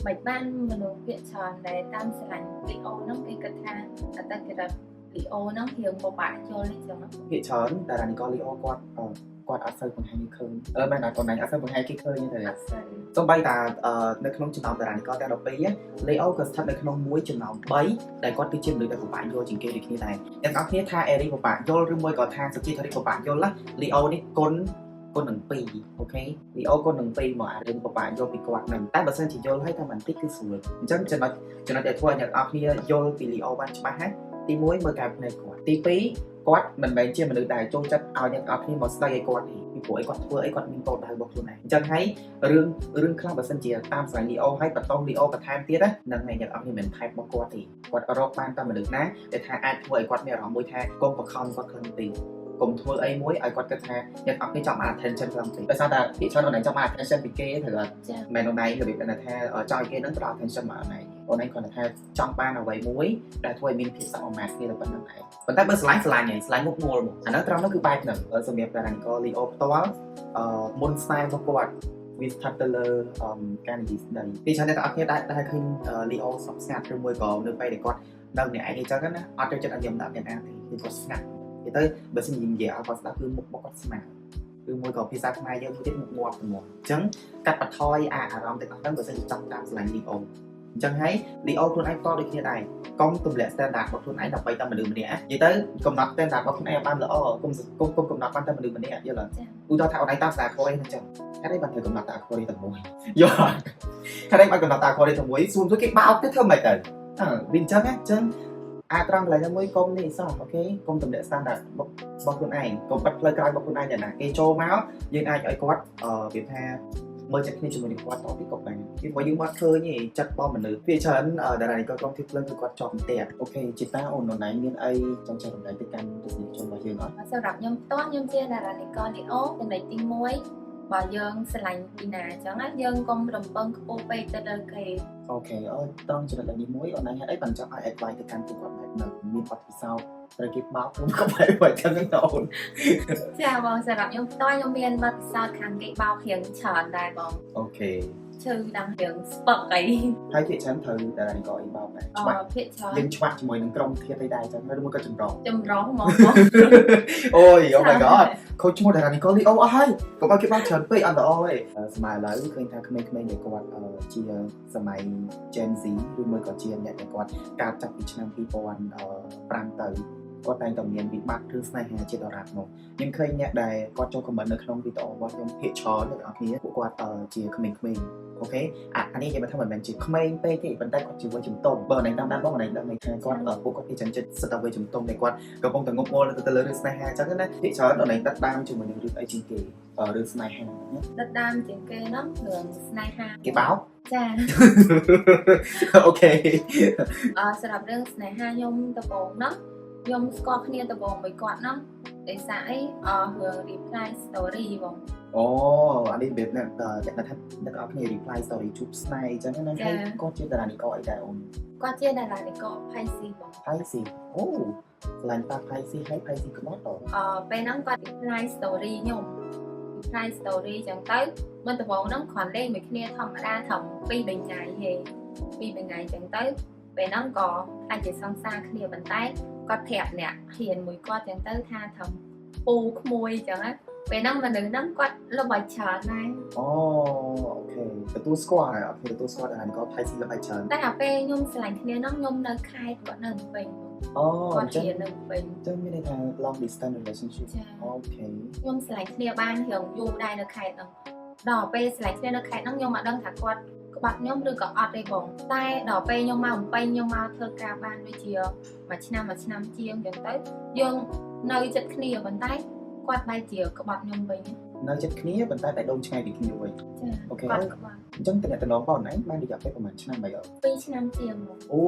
មិនបានមនុស្សភាគច្រើនដែលតាមស្រឡាញ់ Leo ហ្នឹងគេគិតថាអត្តចរិត Leo ហ្នឹងរៀងពិបាកយល់អញ្ចឹង ភាគច្រើនតារានិករ Leo គាត់អត់សូវបង្ហាញគេឃើញមែនអត់គាត់ឯងអត់សូវបង្ហាញគេឃើញទេ អត់សូវ សូម្បីតានៅក្នុងចំណោមតារានិករទាំង12 Leo ក៏ស្ថិតនៅក្នុងមួយចំណោម3ដែលគាត់គឺជាមនុស្សដែលពិបាកយល់ជាងគេដូចគ្នាដែរអ្នកនរគ្នាថា Aries ពិបាកយល់ឬមួយក៏ថា Sagittarius ពិបាកយល់ណា Leo នេះគុណគុណនឹង2 okay Leo គុណនឹង2មកអារឿងពិបាកយល់ពីគាត់ហ្នឹងតែបើសិនជាយល់ហើយតែបន្តិចគឺស្រួលអញ្ចឹងចំណុចចំណុចដែលធ្វើឲ្យអ្នកនរគ្នាយល់ពី Leo បានច្បាស់ណាទី1មើលកែភ្នែកគាត់ទី2 គាត់មិនមែនជាមនុស្សដែលចូលចិត្តឲ្យអ្នកទាំងអស់គ្នាមកស្ដីឲ្យគាត់ទេពីព្រោះអីគាត់ធ្វើអីគាត់មានគោលដៅរបស់ខ្លួនឯងអញ្ចឹងហើយរឿងរឿងខ្លះបើសិនជាតាមស្រឡាញ់ Leo ហើយបន្ត Leo បន្ថែមទៀតណាហ្នឹងហើយអ្នកទាំងអស់គ្នាមិនថែបមកគាត់ទេគាត់រកបានតែមនុស្សណាដែលថាអាចធ្វើឲ្យគាត់មានអារម្មណ៍មួយថាកុំបខំគាត់ខ្លាំងពេកកុំធ្វើអីមួយឲ្យគាត់គិតថាអ្នកទាំងអស់គ្នាចង់បាន attention ខ្លាំងពេកដោយសារតែភាគច្រើនអូនឯងចង់បាន attention ពីគេត្រូវអត់ ចា។ មែនអូនឯងរបៀបថាចង់ឲ្យគេនឹងផ្ដល់ attention មកអូនឯងអូនឯងគ្រាន់តែថាចង់បានអ្វីមួយដែលធ្វើឲ្យមានភាពសមាមាត្រគ្នាតែប៉ុណ្្នឹងឯងប៉ុន្តែបើស្រឡាញ់ស្រឡាញ់ហើយស្រឡាញ់មុខងល់មកអាហ្នឹងត្រង់នោះគឺបែបហ្នឹងសម្រាប់តារានិករ Leo ផ្ទាល់មុនស្នេហ៍របស់គាត់វាស្ថិតទៅលើការនិយាយស្ដីពីច្រើនអ្នកទាំងអស់គ្នាដែលឃើញ Leo ស្ងប់ស្ងាត់ឬមួយក៏នៅពេលដែលគាត់នៅម្នាក់ឯងអញ្ចឹងណាអត់ចូលចិត្តឲ្យខ្ញុំដាក់អ្នកណាទេគឺគាត់ស្ងាត់និយាយទៅបើសិនជានិយាយឲ្យគាត់ស្ដាប់គឺមុខរបស់គាត់ស្មើឬមួយក៏ភាសាខ្មែរយើងមួយទៀតមុខងាប់ហ្មងអញ្ចឹងកាត់បន្ថយអាអារម្មណ៍ទាំងអស់ហ្នឹងបើសិនជាចង់តាមស្រឡាញ់ Leo អញ្ចឹងហើយ Leo ខ្លួនឯងផ្ទាល់ដូចគ្នាដែរកុំទម្លាក់ standard របស់ខ្លួនឯងដើម្បីតែមនុស្សម្នាក់និយាយទៅកំណត់ standard របស់ខ្លួនឯងឲ្យបានល្អកុំកុំកុំកំណត់បានតែមនុស្សម្នាក់យល់អត់? ចា។ ឧទាហរណ៍ថាអូនឯងតាមស្ដារ Aquarius ហ្នឹងចឹងហេតុអីបានត្រូវកំណត់តែ Aquarius តែមួយយល់អត់ហេតុអីបានកំណត់តែ Aquarius តែមួយសួរគេបោកទៅធ្វើម៉េចទៅអើវាអញ្ចឹងណាអញ្ចឹងអាត្រង់កន្លែងហ្នឹងមួយកុំនេះសោះ okay កុំទម្លាក់ standard របស់ខ្លួនឯងកុំបិទផ្លូវក្រោយរបស់ខ្លួនឯងតែណាគេចូលមកយើងអាចឲ្យគាត់អឺវាថាមើលចិត្តគ្នាជាមួយនឹងគាត់តទៅក៏បានពីព្រោះយើងមកឃើញឯងចិត្តរបស់មនុស្សវាច្រើនតារានិករក្រុមធីភ្លើងគឺគាត់ជាប់ផ្ទះ okay ជីតាអូនអូនឯងមានអីចង់ចែករំលែកទៅកាន់ទស្សនិកជនរបស់យើងអត់? សម្រាប់ខ្ញុំផ្ទាល់ខ្ញុំជាតារានិករ Leo ចំណុចទី1បើយើងស្រឡាញ់ពីណាអញ្ចឹងណាយើងកុំរំពឹងខ្ពស់ពេកទៅលើគេ okay អូត្រង់ចំណុចនេះមួយអូនឯងហេតុអីបានចង់ឲ្យ advice ទៅកាន់ពួកគាត់បែបហ្នឹងមានបទពិសោធន៍ត្រូវគេបោកខ្ញុំក៏បែបបែបចឹងណាអូន? ចាបងសម្រាប់ខ្ញុំផ្ទាល់ខ្ញុំមានបទពិសោធន៍ខាងគេបោករៀងច្រើនដែរបង okay ឈឺដល់រៀងស្ពឹកអី ហើយភាគច្រើនត្រូវតារានិករអីបោកដែរច្បាស់ ភាគច្រើន យើងច្បាស់ជាមួយនឹងក្រុមធាតុអីដែរចឹងឬមួយក៏ចម្រុះ? ចម្រុះហ្មងបង។ អូយ oh my god ខូចឈ្មោះតារានិករ Leo អស់ហើយកុំឲ្យគេបោកច្រើនពេកអត់ល្អទេសម័យឥឡូវឃើញថាក្មេងៗដែលគាត់ជាសម័យ Gen Z ឬមួយក៏ជាអ្នកដែលគាត់កើតចាប់ពីឆ្នាំ2005ទៅគាត់តែងតែមានវិបត្តិរឿងស្នេហាជាដរាបមកខ្ញុំឃើញអ្នកដែលគាត់ចូល comment នៅក្នុងវីដេអូរបស់ខ្ញុំភាគច្រើនអ្នកទាំងអស់គ្នាពួកគាត់ជាក្មេងៗ okay អានេះនិយាយមកថាមិនមែនជាក្មេងពេកទេប៉ុន្តែគាត់ជាវ័យជំទង់បើណៃតាមដានបងណៃដឹងថាគាត់ពួកគាត់គេចឹងចិត្តសិតតែវ័យជំទង់ដែលគាត់កំពុងតែងប់ងល់ទៅលើរឿងស្នេហាអញ្ចឹងណាភាគច្រើនដល់ណៃដិតដាមជាមួយនឹងរឿងអីជាងគេរឿងស្នេហាណា? ដិតដាមជាងគេហ្នឹងរឿងស្នេហា។ គេបោក? ចា។ okay សម្រាប់រឿងស្នេហាខ្ញុំដំបូងហ្នឹងខ្ញុំស្គាល់គ្នាដំបូងមួយគាត់ហ្នឹងដោយសារអីរឿង reply story បង។ អូអានេះរបៀបអ្នកអ្នកថាអ្នកទាំងអស់គ្នា reply story ជួបស្នេហ៍អញ្ចឹងណាហើយគាត់ជាតារានិករអីដែរអូន? គាត់ជាតារានិករ Pisces បង។ Pisces អូស្រឡាញ់ប៉ា Pisces ហើយ Pisces ក្បត់ត ពេលហ្នឹងគាត់ reply story ខ្ញុំ reply story ចឹងទៅមិនដំបូងហ្នឹងគ្រាន់លេងមួយគ្នាធម្មតាត្រឹម2 3ថ្ងៃទេ2 3ថ្ងៃចឹងទៅពេលហ្នឹងក៏ខ្លាចជាសង្សារគ្នាប៉ុន្តែគាត់ប្រាប់អ្នកហ៊ានមួយគាត់ចឹងទៅថាត្រឹមពូក្មួយចឹងណាពេលហ្នឹងមនុស្សហ្នឹងគាត់ល្បីច្រើនដែរ។ អូ okay ទទួលស្គាល់ហើយ okay ទទួលស្គាល់តារានិករ Pisces ល្បីច្រើន។ តែអាពេលខ្ញុំស្រឡាញ់គ្នាហ្នឹងខ្ញុំនៅខេត្តគាត់នៅភ្នំពេញ។ អូ គាត់ អញ្ចឹង រៀននៅភ្នំពេញ។ អញ្ចឹងមានន័យថា long distance relationship? ចា។ okay ខ្ញុំស្រឡាញ់គ្នាបានរៀងយូរដែរនៅខេត្តហ្នឹងដល់ពេលស្រឡាញ់គ្នានៅខេត្តហ្នឹងខ្ញុំអត់ដឹងថាគាត់ក្បត់ខ្ញុំឬក៏អត់ទេបងតែដល់ពេលខ្ញុំមកភ្នំពេញខ្ញុំមកធ្វើការបានដូចជាមួយឆ្នាំមួយឆ្នាំជាងអញ្ចឹងទៅយើងនៅចិត្តគ្នាប៉ុន្តែគាត់បែរជាក្បត់ខ្ញុំវិញ។ នៅចិត្តគ្នាប៉ុន្តែបេះដូងឆ្ងាយពីគ្នាវិញ។ ចា។ okay គាត់ក្បត់។ អញ្ចឹងតំណតំណងបងឯងបានរយៈពេលប្រហែលឆ្នាំហើយអត់? 2ឆ្នាំជាងមក។ អូ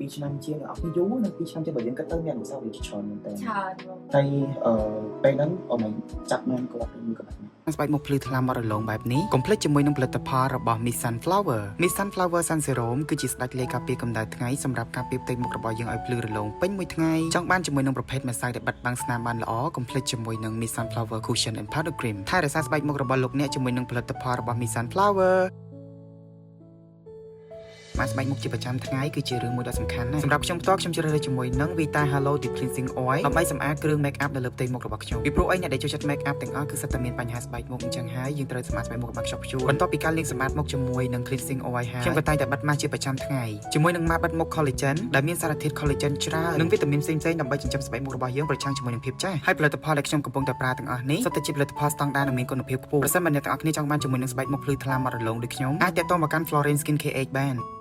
2ឆ្នាំជាងអត់យូរណា2ឆ្នាំជាងបើយើងគិតទៅមានអនុស្សាវរីយ៍ច្រើនមែនតើ។ ច្រើនបង។ ហើយអឺពេលហ្នឹងអូនឯងចាប់បានគាត់ឬមួយក៏បែបណា? ស្បែកមុខភ្លឺថ្លាមករលោងបែបនេះកុំភ្លេចជាមួយនឹងផលិតផលរបស់ Miss Sunflower Miss Sunflower Sun Serum គឺជាស្ដេចលេការពារកម្ដៅថ្ងៃសម្រាប់ការពារផ្ទៃមុខរបស់យើងឲ្យភ្លឺរលោងពេញមួយថ្ងៃចង់បានជាមួយនឹងប្រភេទម្សៅដែលបិទបាំងស្នាមបានល្អកុំភ្លេចជាមួយនឹង Miss Sunflower Cushion and Powder Cream ថែរក្សាស្បែកមុខរបស់លោកអ្នកជាមួយនឹងផលិតផលរបស់ Miss Sunflower ម៉ាស្បែកមុខជាប្រចាំថ្ងៃគឺជារឿងមួយដ៏សំខាន់ណាស់សម្រាប់ខ្ញុំផ្ទាល់ខ្ញុំជ្រើសរើសជាមួយនឹង Vita Halo Deep Cleansing Oil ដើម្បីសម្អាតគ្រឿង make up នៅលើផ្ទៃមុខរបស់ខ្ញុំពីព្រោះអីអ្នកដែលចូលចិត្ត make up ទាំងអស់គឺសិតតែមានបញ្ហាស្បែកមុខអញ្ចឹងហើយយើងត្រូវសម្អាតស្បែកមុខឲ្យបានខ្ជាប់ខ្ជួនបន្ទាប់ពីការលាងសម្អាតមុខជាមួយនឹង cleansing oil ហើយខ្ញុំក៏តែងតែបិទម៉ាស់ជាប្រចាំថ្ងៃជាមួយនឹងម៉ាស់បិទមុខ collagen ដែលមានសារធាតុ collagen ច្រើននិងវីតាមីនផ្សេងៗដើម្បីចិញ្ចឹមស្បែកមុខរបស់យើងប្រឆាំងជាមួយនឹងភាពចាស់ហើយផលិតផលដែលខ្ញុំកំពុងតែប្រើទាំងអស់នេះសុទ្ធតែជាផលិតផលស្តង់ដារនិងមានគុណភាពខ្ពស់ប្រសិនបើអ្នកទាំងអស់គ្នាចង់បានជាមួយនឹងស្បែកមុខភ្លឺថ្លាមករលោងដូចខ្ញុំអាចទាក់ទងមកកាន់ Florence Skin KH បាន។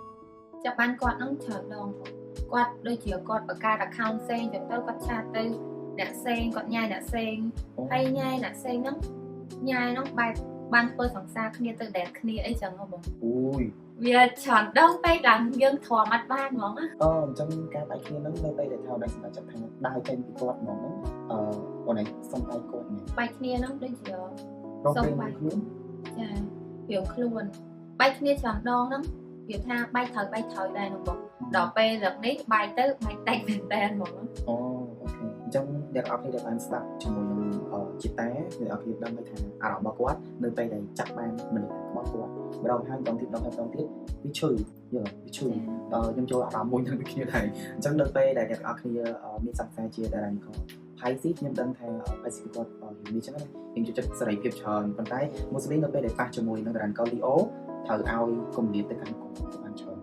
ចាប់បានគាត់ហ្នឹងច្រើនដងបងគាត់ដូចជាគាត់បង្កើត account ផ្សេងចឹងទៅគាត់ chat ទៅ អ្នកផ្សេងគាត់ញ៉ាយអ្នកផ្សេងហើយញ៉ាយអ្នកផ្សេងហ្នឹងញ៉ាយហ្នឹងបែបបានធ្វើសង្សារគ្នាទៅដែលគ្នាអីចឹងហ៎បង អូយ វាច្រើនដងពេកឡើងយើងធំអត់បានហ្មង អូអញ្ចឹងការបែកគ្នាហ្នឹងនៅពេលដែលថាអូនឯងសម្រេចចិត្តថាដើរចេញពីគាត់ហ្មងហ្នឹងអឺអូនឯងសុំបែកគាត់មែន បែកគ្នាហ្នឹងដូចជា រងពេលខ្លួន ចារៀងខ្លួនបែកគ្នាច្រើនដងហ្នឹងវាថាបែកត្រូវបែកត្រូវដែរហ្នឹងបងដល់ពេលលើកនេះបែកទៅបែកតិចមែនតើហ្មង អូ OK អញ្ចឹងអ្នកនរគ្នាដែលបានស្ដាប់ជាមួយនឹងជីតាអ្នកនរគ្នាដឹងថាអារម្មណ៍របស់គាត់នៅពេលដែលចាប់បានមនុស្សរបស់គាត់ម្ដងហើយម្ដងទៀតម្ដងហើយម្ដងទៀតវាឈឺយល់វាឈឺដល់ខ្ញុំចូលអារម្មណ៍មួយនឹងដូចគ្នាដែរអញ្ចឹងនៅពេលដែលអ្នកនរគ្នាមានសង្សារជាតារានិករ Pisces ខ្ញុំដឹងថា Pisces គាត់មានចឹងណាខ្ញុំចូលចិត្តសេរីភាពច្រើនប៉ុន្តែ mostly នៅពេលដែលប៉ះជាមួយនឹងតារានិករ Leo ត្រូវឲ្យគម្លាតទៅកាន់គាត់បានច្រើន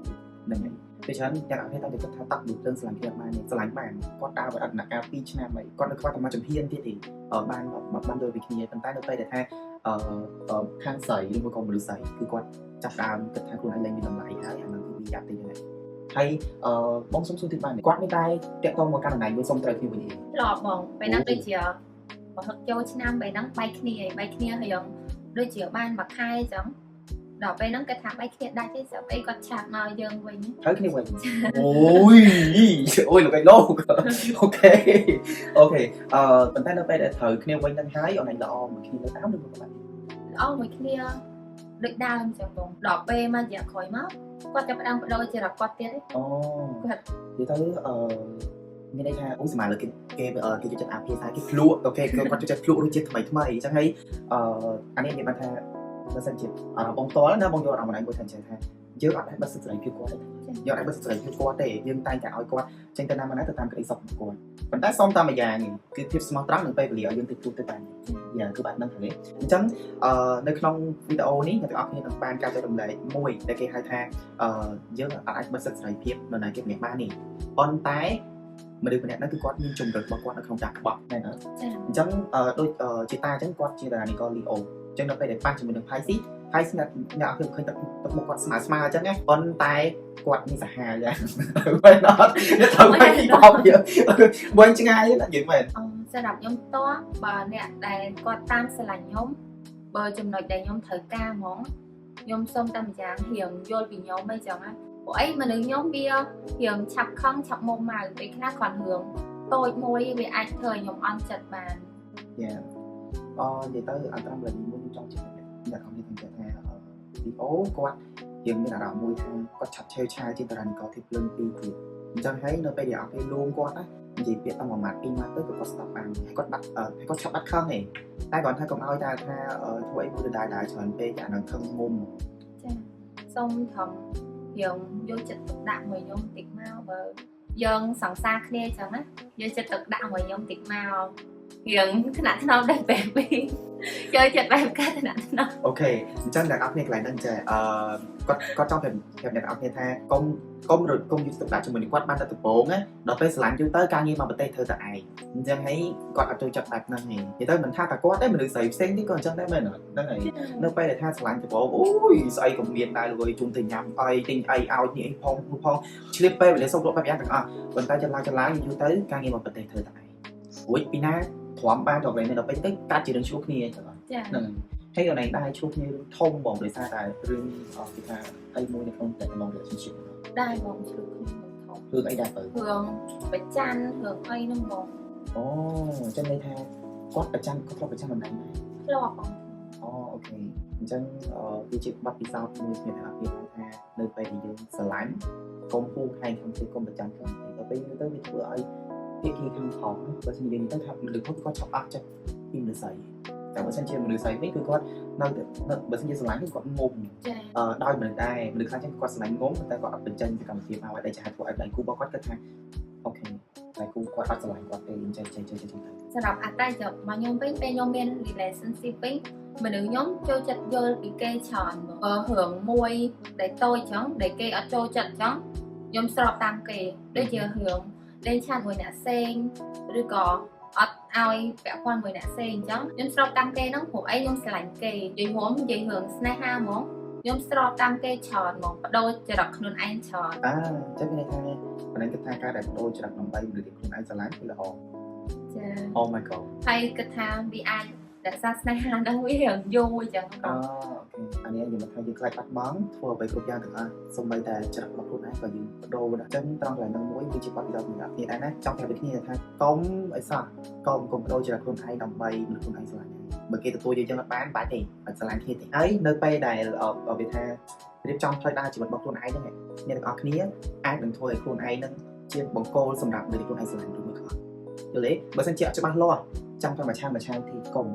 ហ្នឹងហើយពេលច្រើនអ្នកអភិតែតែគិតថាតាក់ដូចភ្លើងស្រឡាញ់គ្នាបានស្រឡាញ់បានគាត់ដើរមកដល់ដំណាក់កាល2ឆ្នាំហើយគាត់នៅខ្វះតែមួយជំហានទៀតទេបានបានយល់ពីគ្នាប៉ុន្តែនៅពេលដែលថាអឺខាងស្រីឬមួយក៏មនុស្សស្រីគឺគាត់ចាប់ដើមគិតថាខ្លួនឯងលែងមានតម្លៃហើយអានោះគឺវាយ៉ាប់ទៅយ៉ាងហ្នឹងហើយអឺបងសុំសួរទៀតបានគាត់មានតែតាក់ទងមកកាន់តំណែងមួយសុំត្រូវគ្នាវិញទេ ធ្លាប់បងពេលហ្នឹងដូចជាបើហឹកចូលឆ្នាំពេលហ្នឹងបែកគ្នាហើយបែកគ្នាហើយដូចជាបានមួយខែអញ្ចឹងដល់ពេលហ្នឹងគាត់ថាបែកគ្នាដាច់ទេស្រាប់អីគាត់ chat មកយើងវិញ ត្រូវគ្នាវិញអូយអូយលោកឯងលោក OK OK អឺប៉ុន្តែនៅពេលដែលត្រូវគ្នាវិញហ្នឹងហើយអូនឯងល្អមួយគ្នានៅតាមឬក៏បាត់ ល្អមួយគ្នាដូចដើមចឹងបងដល់ពេលមករយៈក្រោយមកគាត់ចាប់ផ្ដើមបដូរចរិតគាត់ទៀត អូគាត់និយាយទៅអឺមានន័យថាអូសម័យលើគេគេគេចូលចិត្តអាភាសាគេភ្លក់ OK គាត់ចូលចិត្តភ្លក់រសជាតិថ្មីថ្មីអញ្ចឹងហើយអឺអានេះនិយាយបានថាបើសិនជាអារម្មណ៍បងផ្ទាល់ណាបងយកអារម្មណ៍ឯងមួយថាអញ្ចឹងថាយើងអត់អាចបិទសិទ្ធិសេរីភាពគាត់ទេយើងអត់អាចបិទសិទ្ធិសេរីភាពគាត់ទេយើងតែងតែឲ្យគាត់ចេញទៅណាមកណាទៅតាមក្តីសុខរបស់គាត់ប៉ុន្តែសុំតាមមួយយ៉ាងគឺភាពស្មោះត្រង់និងពេលវេលាឲ្យយើងទៅជួបទៅបានយ៉ាងគឺបែបហ្នឹងហើយអញ្ចឹងអឺនៅក្នុងវីដេអូនេះអ្នកទាំងអស់គ្នានឹងបានការចែករំលែកមួយដែលគេហៅថាអឺយើងអត់អាចបិទសិទ្ធិសេរីភាពនរណាគេម្នាក់បានទេប៉ុន្តែមនុស្សម្នាក់ហ្នឹងគឺគាត់មានជំរឿនរបស់គាត់នៅក្នុងការក្បត់មែនអត់អញ្ចឹងដូចជាតាអញ្ចឹងគាត់ជាតារានិករ Leo អញ្ចឹងដល់ពេលដែលប៉ះជាមួយនឹង Pisces Pisces អ្នកអ្នកអត់ឃើញទឹកទឹកមុខគាត់ស្មើស្មើអញ្ចឹងណាប៉ុន្តែគាត់មានសាហាវយ៉ាងមែនអត់អ្នកត្រូវបែកពីបបយើងវិញឆ្ងាយណានិយាយមែន សម្រាប់ខ្ញុំផ្ទាល់បើអ្នកដែលគាត់តាមស្រឡាញ់ខ្ញុំបើចំណុចដែលខ្ញុំត្រូវការហ្មងខ្ញុំសុំតែម្យ៉ាងរៀងយល់ពីខ្ញុំអីចឹងណាព្រោះអីមនុស្សខ្ញុំវារៀងឆាប់ខឹងឆាប់មុំម៉ៅពេលខ្លះគ្រាន់រឿងតូចមួយវាអាចធ្វើឲ្យខ្ញុំអន់ចិត្តបាន យ៉ាអនិយាយទៅអត្រឹមលេខមួយខ្ញុំចង់ជម្រាបអ្នកខំនិយាយថាវីអូគាត់រៀងមានអារម្មណ៍មួយថាគាត់ឆាប់ឆេវឆាវជាងតារានិករធីភ្លើងពីរទៀតអញ្ចឹងហើយនៅពេលដែលអត់គេលួងគាត់ណានិយាយពាក្យតែមួយម៉ាត់ពីរម៉ាត់ទៅក៏គាត់ស្ដាប់បានហើយគាត់បាត់ហើយគាត់ឆាប់បាត់ខឹងឯងតែគាត់ថាកុំឲ្យតែថាធ្វើអីមួយដដែលៗច្រើនពេកអានឹងខឹងមុំ ចាសូមត្រឹមរៀងយកចិត្តទុកដាក់មួយខ្ញុំតិចមកបើយើងសង្សារគ្នាអញ្ចឹងណាយកចិត្តទុកដាក់មួយខ្ញុំតិចមករៀងថ្នាក់ថ្នមដែរបែបពីយកចិត្តបែបការថ្នាក់ថ្នម OK អញ្ចឹងអ្នកនរគ្នាកន្លែងហ្នឹងចេះអឺគាត់គាត់ចង់ប្រាប់ប្រាប់អ្នកនរគ្នាថាកុំកុំរត់កុំយកចិត្តទុកដាក់ជាមួយនឹងគាត់បានតែដំបូងណាដល់ពេលស្រឡាញ់យូរទៅការងារមកប្រទេសធ្វើតែឯងអញ្ចឹងហើយគាត់អត់ចូលចិត្តបែបហ្នឹងទេនិយាយទៅមិនថាតែគាត់ទេមនុស្សស្រីផ្សេងទៀតក៏អញ្ចឹងដែរមែនអត់ហ្នឹងហើយនៅពេលដែលថាស្រឡាញ់ដំបូងអូយស្អីក៏មានដែរលុយជុំទៅញ៉ាំអីទិញអីឲ្យនេះអីផងផងឆ្លៀតពេលវេលាសុំលក់បែបយ៉ាងទាំងអស់ប៉ុន្តែចន្លោះចន្លោះយូរទៅការងារមកប្រទេសធ្វើតែឯងរួចពីណាទ្រាំបានដល់ពេលនេះដល់ពេលទៅកាត់ជារឿងឈ្លោះគ្នាចឹង ចា ហ្នឹងហើយអូនឯងដែរជួបគ្នារឿងធំបងដោយសារតែរឿងគេថាអីមួយនៅក្នុងតែក្នុង relationship ដែរបងឈ្លោះគ្នាធំ រឿងអីដែរទៅ រឿងប្រច័នរឿងអីហ្នឹងបង អូអញ្ចឹងន័យថាគាត់ប្រច័នគាត់ធ្លាប់ប្រច័នតំណែងដែរ ធ្លាប់បង អូ OK អញ្ចឹងវាជាបទពិសោធន៍មួយសម្រាប់អ្នកថានៅពេលដែលយើងស្រឡាញ់កុំហួងហែងខាងពេកកុំប្រច័នខាងពេកដល់ពេលទៅវាធ្វើឲ្យភាគីខាងផងបើសិនជាយើងទៅថាមនុស្សគាត់ឆាប់អស់ចិត្តពីមនុស្សស្រីតែបើសិនជាមនុស្សស្រីវិញគឺគាត់នៅបើសិនជាស្រឡាញ់គឺគាត់ងំ ចា ដោយមនុស្សដែរមនុស្សខ្លះចឹងគាត់ស្រឡាញ់ងំតែគាត់អត់បញ្ចេញសកម្មភាពមកឲ្យដែលចាស់ធ្វើឲ្យដៃគូរបស់គាត់គិតថា OK ដៃគូគាត់អត់ស្រឡាញ់គាត់ទេអញ្ចឹងចេះចេះចេះទៅ សម្រាប់អត្តចរិតមកខ្ញុំវិញពេលខ្ញុំមាន relationship វិញមនុស្សខ្ញុំចូលចិត្តយល់ពីគេច្រើនបើរឿងមួយដែលតូចចឹងដែលគេអត់ចូលចិត្តចឹងខ្ញុំស្របតាមគេដូចជារឿងលេង chat មួយអ្នកផ្សេងឬក៏អត់ឲ្យពាក់ព័ន្ធមួយអ្នកផ្សេងអញ្ចឹងខ្ញុំស្របតាមគេហ្នឹងព្រោះអីខ្ញុំស្រឡាញ់គេនិយាយរួមនិយាយរឿងស្នេហាហ្មងខ្ញុំស្របតាមគេច្រើនហ្មងបដូរចរិតខ្លួនឯងច្រើន អើអញ្ចឹងមានន័យថាប៉ុណ្ណឹងគិតថាការដែលបដូរចរិតដើម្បីមនុស្សដែលខ្លួនឯងស្រឡាញ់គឺល្អ ចា Oh my God. ហើយគិតថាវាអាចរក្សាស្នេហាហ្នឹងវារៀងយូរអញ្ចឹង អូ okay អានេះយើងមកថាយើងខ្លាចបាត់បង់ធ្វើអ្វីគ្រប់យ៉ាងទាំងអស់សូម្បីតែច្រឹករបស់ខ្លួនឯងក៏យើងបដូរដែរអញ្ចឹងត្រង់កន្លែងហ្នឹងមួយវាជាបទពិសោធន៍សម្រាប់គ្នាដែរណាចង់ប្រាប់ដូចគ្នាថាកុំអីសោះកុំកុំបដូរច្រឹកខ្លួនឯងដើម្បីមនុស្សខ្លួនឯងស្រឡាញ់ឯងបើគេទទួលយើងចឹងអត់បានបាច់ទេអត់ស្រឡាញ់គ្នាទេហើយនៅពេលដែលវាថារៀបចំផ្លូវដើរជីវិតរបស់ខ្លួនឯងហ្នឹងអ្នកទាំងអស់គ្នាអាចនឹងធ្វើឲ្យខ្លួនឯងហ្នឹងជាបង្គោលសម្រាប់មនុស្សខ្លួនឯងស្រឡាញ់ឬមួយក៏អត់យល់ទេបើសិនជាអត់ច្បាស់លាស់ចាំតែមួយឆានមួយឆានទីកុំ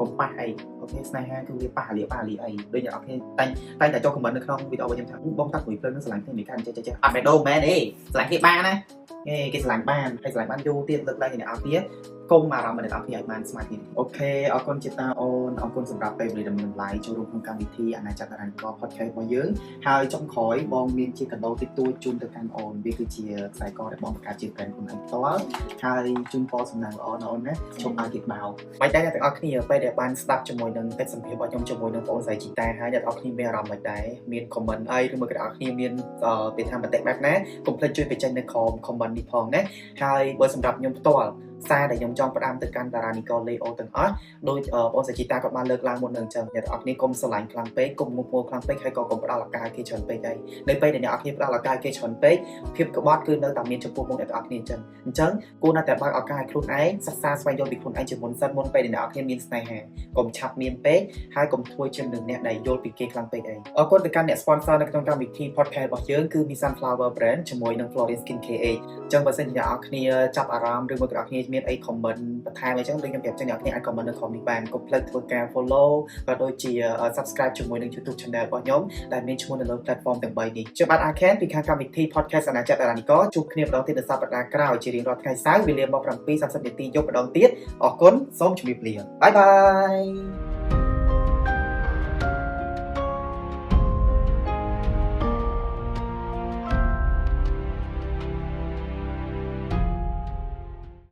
កុំប៉ះអី okay ស្នេហាគឺវាប៉ះអាលៀប៉ះអាលីអីដូចអ្នកនរគ្នាតែងតែងតែចូល comment នៅក្នុងវីដេអូរបស់ខ្ញុំថាបងតាក់មួយភ្លើងនឹងស្រឡាញ់គ្នាមិនកាន់ចេះចេះចេះអត់បេះដូងមែនទេស្រឡាញ់គេបានណាគេគេស្រឡាញ់បានហើយស្រឡាញ់បានយូរទៀតលើកឡើងអ្នកនរគ្នាកុំអារម្មណ៍អ្នកនរគ្នាឲ្យបានស្មាតគ្នា okay អរគុណជាតាអូនអរគុណសម្រាប់ពេលវេលាដ៏មានតម្លៃចូលរួមក្នុងកម្មវិធីអាណាចក្រតារានិករ podcast របស់យើងហើយចុងក្រោយបងមានជាកាដូតិចតួចជូនទៅកាន់អូនវាគឺជាខ្សែកដែលបងបង្កើតជា brand ខ្លួនឯងផ្ទាល់ហើយជូនពរសំណាងល្អណាអូនណាជុំឲ្យគេបោកមិនដែរអ្នកទាំងអស់គ្នាពេលដែលបានស្ដាប់ជាមួយនឹងកិច្ចសម្ភាសន៍របស់ខ្ញុំជាមួយនឹងបងស្រីជីតាហើយអ្នកទាំងអស់គ្នាមានអារម្មណ៍មិនដែរមាន comment អីឬមួយក៏អ្នកទាំងអស់គ្នាមានពេលថាមតិបែបណាកុំភ្លេចជួយបញ្ចេញនៅក្រោម comment នេះផងណាហើយបើសម្រាប់ខ្ញុំផ្ទាល់សារដែលខ្ញុំចង់ផ្ដាំទៅកាន់តារានិករលេអូទាំងអស់ដោយបងសជីតាគាត់បានលើកឡើងមុននឹងអញ្ចឹងអ្នកទាំងអស់គ្នាកុំស្រឡាញ់ខ្លាំងពេកកុំងំងខ្លាំងពេកហើយក៏កុំផ្ដល់ឱកាសឲ្យគេច្រើនពេកអីនៅពេលដែលអ្នកទាំងអស់គ្នាផ្ដល់ឱកាសឲ្យគេច្រើនពេកភាពក្បត់គឺនៅតែមានចំពោះមុខអ្នកទាំងអស់គ្នាអញ្ចឹងអញ្ចឹងគួរណាស់តែបើកឱកាសឲ្យខ្លួនឯងសិក្សាស្វែងយល់ពីខ្លួនឯងជាមុនសិនមុនពេលដែលអ្នកទាំងអស់គ្នាមានស្នេហាកុំឆាប់មានពេកហើយកុំធ្វើជានឹងអ្នកដែលយល់ពីគេខ្លាំងពេកអីអរគុណទៅកាន់អ្នក sponsor នៅក្នុងកម្មវិធី podcast របស់យើងគឺ Mi Sunflower Brand ជាមួយនឹង Florin Skin KH អញ្ចឹងបើសិនជាអ្នកនរគ្នាចាប់អារម្មណ៍ឬមួយក៏អ្នកគ្នាមានអី comment បន្ថែមអីចឹងដូចខ្ញុំប្រាប់ចឹងអ្នកគ្នាអាច comment នៅ comment នេះបានកុំភ្លេចធ្វើការ follow ក៏ដូចជា subscribe ជាមួយនឹង YouTube channel របស់ខ្ញុំដែលមានឈ្មោះនៅលើ platform ទាំង3នេះខ្ញុំបាទ Aken ពីខាងកម្មវិធី podcast អាណាចក្រតារានិករជួបគ្នាម្ដងទៀតនៅសប្តាហ៍ក្រោយជារៀងរាល់ថ្ងៃសៅរ៍វេលាម៉ោង7:30នាទីយប់ម្ដងទៀតអរគុណសូមជម្រាបលា bye bye.